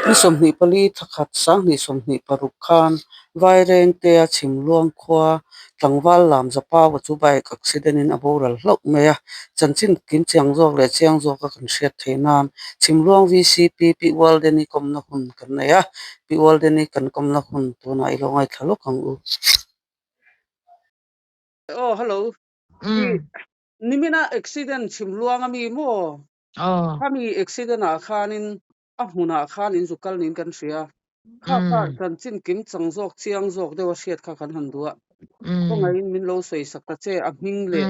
Ni 24 thla khat 2026 khan Vairengtea Chhimluang khua tlangval Lamzapau-a chu bike accident in a boral hlauh mai a. Chanchin kim chiang zawk leh chiang zawka kan hriat theih nan Chhimluang VCP Pi Waldeni kawmna hun kan nei a. Pi Waldeni kan kawmna hun tunah i lo ngaithla lawk ang u. Aw hello. Nimina accident Chhimluang ami maw? Aw. Khami accident ah khanin a hmunah khan in zu kal niin kan hria. Kha kha chanchin kim chang zawk chiang zawk deuh a hriat kha kan han duh a. Khawngaihin min lo sawi sak ta che a hming leh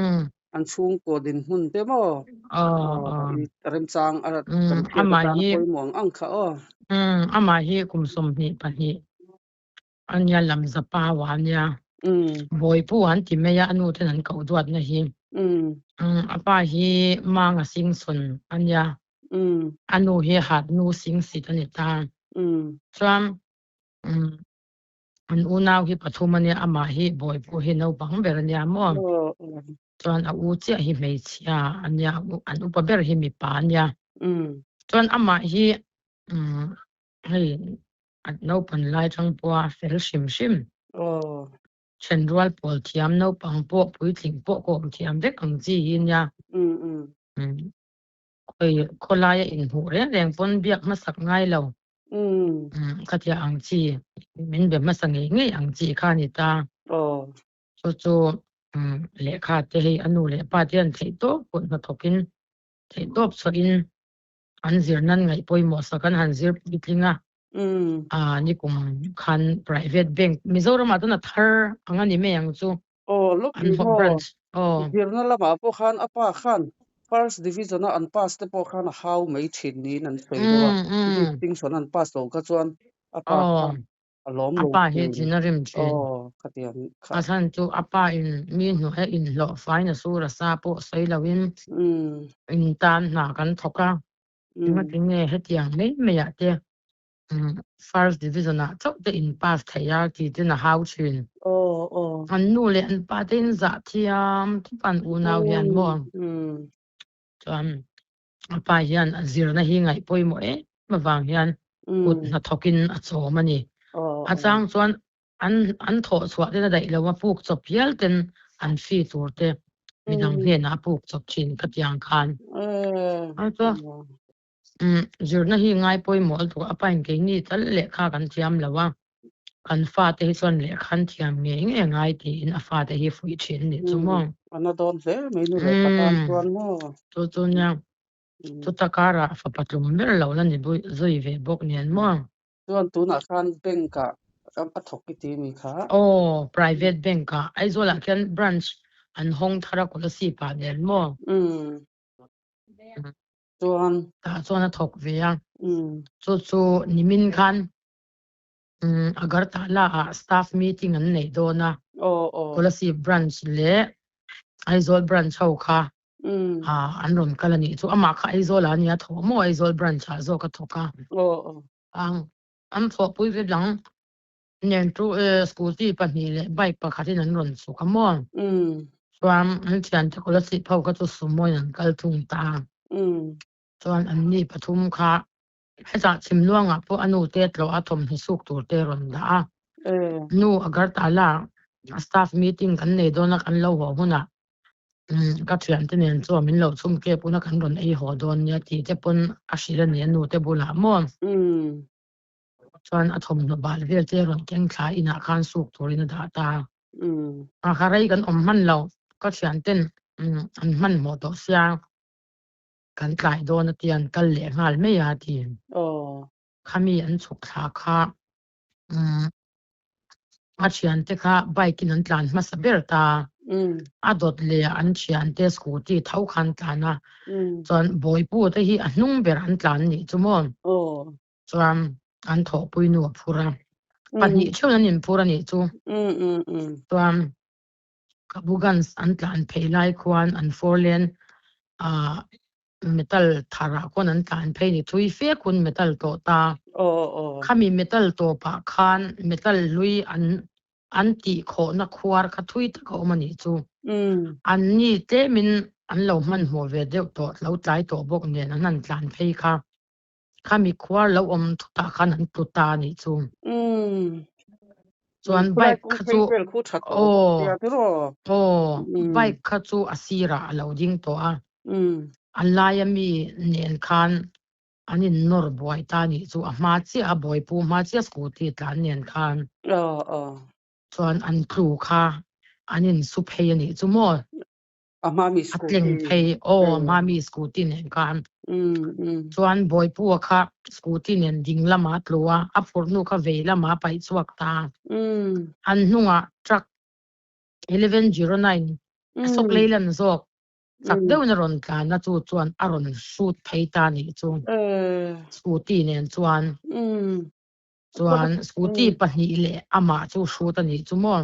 an chhungkaw dinhmun te maw? Aw. I remchang a kan hriat atan a pawimawh ang ang kha aw. Amah hi kum 22 ania Lamzapa a nia. Bawipu an ti mai a, a nu ten an koh duatna hi. A pa hi Manga Singson ania. A nu hi Hatnu Singsit a ni ta. Chuan an unau hi pathum ania, amah hi Bawipu hi naupang ber ania maw. Chuan a u chiah hi hmeichhia ania, an upa ber hi mipa ania. Chuan amah hi hei a naupan lai tang pawha a fel hrim hrim. Thenrual pawl thiam naupang pawh puitling pawh kawm thiam vek ang chi hi nia. Khawi khawlaia inhmuh reng reng pawn biak hmasak ngai lo. Khatia ang chi min be hmasa ngei ngei ang chi kha a ni ta. Chu chu lehkha te hei a nu leh pa te hian theihtawp kut hnathawkin theihtawp chhuahin an zir nan ngaih pawimawh sak an han zir puitling a. Nikum khan private bank Mizoramah chuan a thar ang a ni mai ang chu. Aw lawk An ni hawp maw? branch aw. Zirna lamah pawh khan a pa khan first division a an pass te pawh khan a hau mai thin niin an sawi deuh a. Distinction an pass lo kha chuan a pa kha a lawm A lo pa hi thin. thin a rim thin. Aw khatiang kha. A chhan chu a pa in mi hnuaia inhlawh fain a sur a sa pawh sawi loin in tan hna kan thawk a. Engati nge hetiang mai maiah te first division ah chauh te in pass thei a tih ten a hau thin. An nu leh an pa te in zah thiam thup an unau hian maw? Chuan a pa hian a zirna hi ngaih pawimawh em avang hian kut hnathawkin a chawm a ni. A chang chuan an an thawh chhuah ten a daih lo a, puk chawp hial ten an fee tur te midang hnenah a puk chawp thin khatiang khan. Zirna hi ngai pawimawh lutuk a, pain keini tal lehkha kan thiam lo a, kan fate hi chuan lehkha an thiam ngei ngei angai tiin a fate hi fuih thin a nih chu maw. A na dawn hle mai nu leh pa tan chuan maw. Chu chu nia, chuta karah fapa tlum ber lo la ni zui ve bawk nen maw. Chuan tunah khan bank ah a thawk i ti mi kha? Aw, private bank ah Aizawl ah khian branch an hawng thar a Kolasib ah nen maw. Chuan. Tah chuan a thawk ve a. Chu chu nimin khan Agartala ah staff meeting an neih dawn a. Kolasib branch leh Aizawl branch ho kha an rawn kal a nih chu. Amah kha Aizawl ah a nia thawh maw Aizawl branch ah zawk a thawk a. An thawhpui ve dang nen chu scooty pahnih leh bike pakhatin an rawn chhuk a maw? Chuan an thiante Kolasib ho kha chu sumo in an kal thung ta. Chuan anni pathum kha hetah Chhimluangah pawh a nu te tlawh a thawmhnaw suk tur te rawn dah a. Nu Agartala staff meeting kan nei dawn a kan lo haw hunah ka thiante nen chuan min lo chhum kep hun a kan rawn ei haw dawn nia tih te pawn a hrilh a ni a nu te bulah maw? Chuan a thawmhnaw bal vel te rawn keng thla inah khan suk turin a dah ta. A ka rei kan awm hman lo, ka thian ten an hmanhmawh tawh sia kan tlai dawn a tia an kal leh nghal mai a ti. Khami an chhuk thla kha a thiante kha bike in an tlan hmasa ber ta. A dawt leh an thiante scooty tho kha an tlan a. Chuan Bawipu te hi a hnung ber an tlan nih chu maw? Chuan an thawhpui nu a phur a. Pahnih theuhin an inphur a nih chu. Chuan Kabugans an tlan phei lai khuan an four lane ah metal tharah khuan an tlan phei ni thui fe khun metal tawh ta. Khami metal tawpah khan metal hlui an an tih khawhna khuar kha thui tak a awm a nih chu. Anni tlemin an lo hmanhmawh ve deuh tawh, lo tlai tawh bawk nen an han tlan phei kha. Khami khuar lo awm thutah khan an tlu ta a nih chu. Umm. Chuan Khulai bike kawng kha phei chu vel khu tha tawh bawk aw sia tiraw? aw Umm. bike kha chu a sirah a lo ding tawh a. Umm. A laia mi nen khan an innawr buai ta a nih chu. A hma chiah a Bawipu hma chiah scooty tlan nen khan. Aw aw. Chuan an tlu kha an insu phei a nih chu maw? A hma mi A tleng scooty. phei aw a hma mi scooty nen khan. Umm umm. Chuan Bawipua kha scooty nen ding lamah a tlu a, a phurh hnu kha vei lamah a paih chhuak ta. Umm. An hnungah truck 1109 Ashok Leyland zawk chak deuhin a rawn tlan a, chu chuan a rawn hrut phei ta a nih chu. Scooty nen chuan. Chuan scooty pahnih leh amah chu hrut a nih chu maw?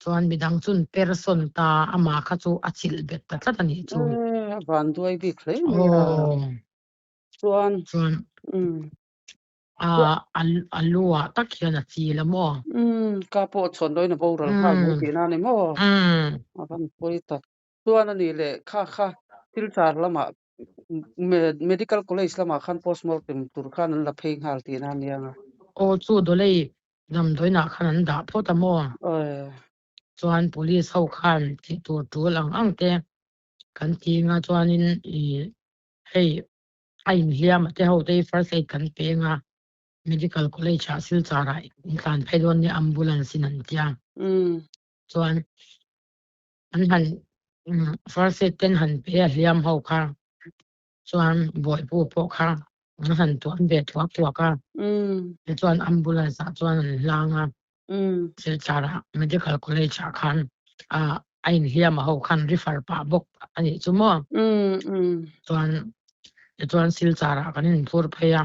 Chuan midang chun person ta amah kha chu a chilh bet ta tlat a nih chu. A van duai bik hle mai a. Aw. Chuan. Chuan a lu ah tak hian a chil a maw? Ka pawh chhawn dawn a boral nghal mai tihna a ni maw? A van pawi tak. Chuan a nih leh kha kha thil char lamah Medical College lamah khan postmortem tur khan an la phei nghal tihna a nia nga. Aw chu Dawlei damdawiinah khan an dah phawt a maw? Chuan Police ho khan tih tur tul ang ang te kan ti nga chuanin i hei a inhliam a te ho te hi first aid kan pe nga Medical College ah Silchar ah in tlan phei dawn nia ambulance in an tia. Chuan an han first aid ten han pe a hliam ho kha chuan Bawihpu pawh kha an han tuam ve thuak thuak a, tichuan ambulance ah chuan an hlang a, Silchar ah Medical College ah khan a inhliam a ho khan refer pah bawk a nih chu maw, chuan tichuan Silchar ah kan inphur phei a,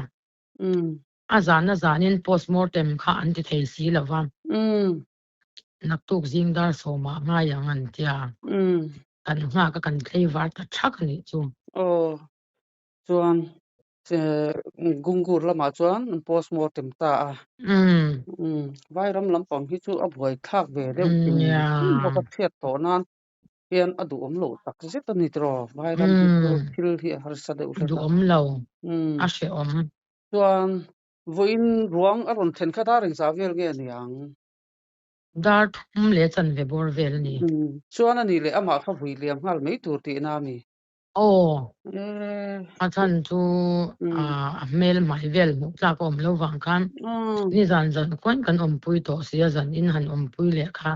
a zan a zanin postmortem kha an ti thei si lo va. Naktuk zing dar sawmah ngai ang an tia. Kan nghak a kan thlei var ta thak a nih chu. Aw, chuan Gungur lamah chuan an postmortem ta a. Vairam lampang hi chu a buai thlak ve deuh hrim hrim bawk a chhiat tawh nan hian a duhawm loh tak zet a ni tiraw. Vairam hi chu thil hi a harsa deuh hlek a. Duhawm lo, a hrehawm. Chuan vawiin ruang a rawn thlen kha dar engzah vel nge niang? Dar thum leh chanve bawr vel a ni. Chuan a nih leh amah kha vui liam nghal mai tur tihna a mi? Aw, a chhan chu a hmel hmai vel hmuh tlak a awm lo vang khan nizan zan khuan kan awmpui tawh si a, zan in han awmpui leh kha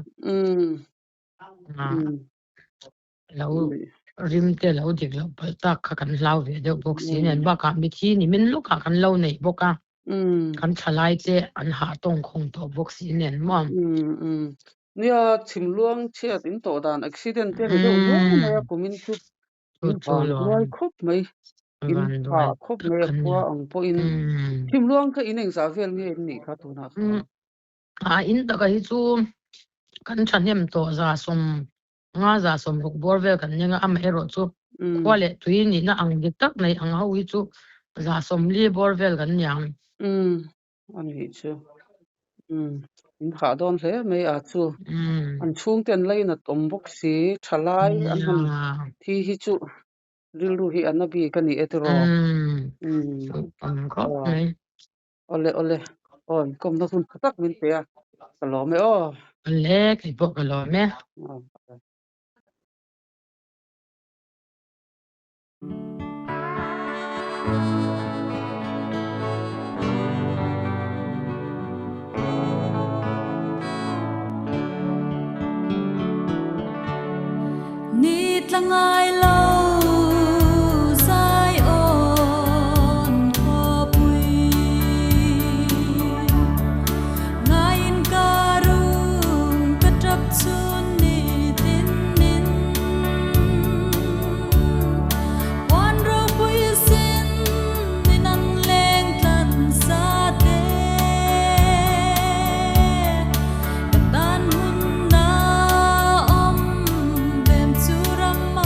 lo rim te lo dik loh palh tak kha kan hlau ve deuh bawk si nen bakah mithi ni min lawkah kan lo nei bawk a, kan thalai te an hah tawng khawng tawh bawk si nen maw. Nia, chhimluang chhiat in tawh dan accident te a ni deuh nual mai a, kumin chu in van duai khawp mai, in hah khawp mai a khua ang pawhin. Chhimluang kha in engzah vel nge in nih kha tunah khan? A in taka hi chu kan thahnem tawh za sawm nga za sawmruk bawr vel kan ning a, amaherawh chu khua leh tui nihna ang dik tak nei ang ho hi chu 40 bawr vel kan ni ang. Umm, a nih chu. Umm, in hah dawn hle mai a chu. An chhungte an lainat awm bawk si, thalai an han thi hi chu rilru hi a na bik a ni e tiraw. Umm, aw, awle awle, aw inkawmna hun tha tak min pe a. Ka lawm e aw. Le, kei pawh ka lawm e. Ni tla ngai lo Zion khawpui Ngaiin ka rum ka ṭap chun nitin in Puan ropui sin in an leng tlan sa te Ka tan hun na awm vem chu ram a.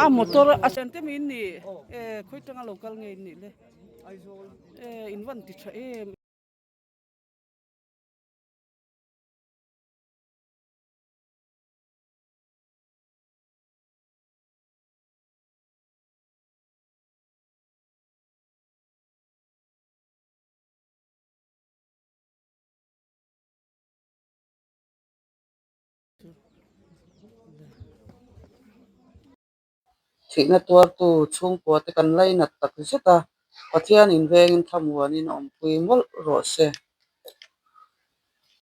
motor a thiante mi in ni e khawi tanga lo kal nge in nih le e in van ti tha em. Thihna tuartu chhungkua te kan lainat tak zet a, Pathian in vengin thlamuanin awmpui mawlh rawh se.